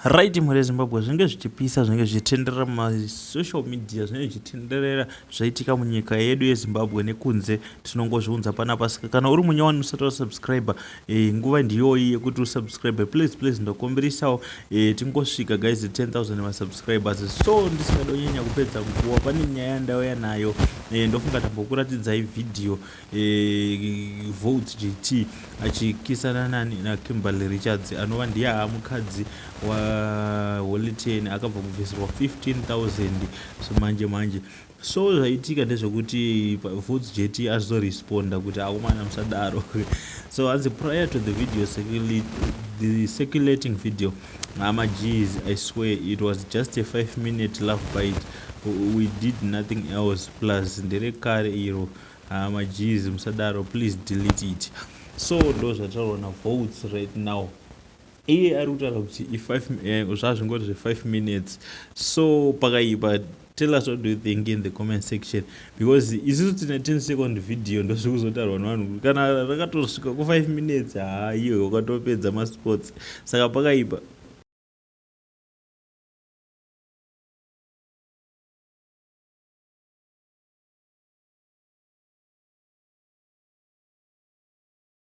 Right, mhuri yeZimbabwe, zvinenge zvichipisa, zvinenge zvichitenderera mumasocial media, zvinenge zvichitenderera zvaitika munyika yedu yeZimbabwe nekunze, tinongozviunza panapa. Saka kana uri munyowani usati wasubscribe, nguva ndiyoyi yekuti usubscribe. Please, please, ndokumbirisawo tingosvika guys 10,000 masubscribers. So ndisingada kunyanya kupedza nguva, pane nyaya yandauya nayo. Ndofunga tambokuratidzai vhidhiyo, Voltz JT achikisana nani? NaKimberly Richards, anova ndiye amukadzi waHoly 10, akabva kubvisirwa 15,000 manje manje. So zvaitika ndezvekuti Voltz JT azoresponda kuti, "Akomana, musadaro." So hanzi, "Prior to the video, the circulating video, ama Gs, I swear it was just a 5-minute love bite. We did nothing else. Plus nderekare iro. Ama Gs, musadaro, please delete it." So ndo zvataurwa naVoltz right now. Iye ari kutaura kuti zvazvingori zve5 minutes. So pakaipa. Tell us what do you think in the comment section, because isusu tine 10 second video, ndozviri kuzotaurwa nevanhu. Kana rakatosvika ku5 minutes, haiwe, wakatopedza masports. Saka pakaipa.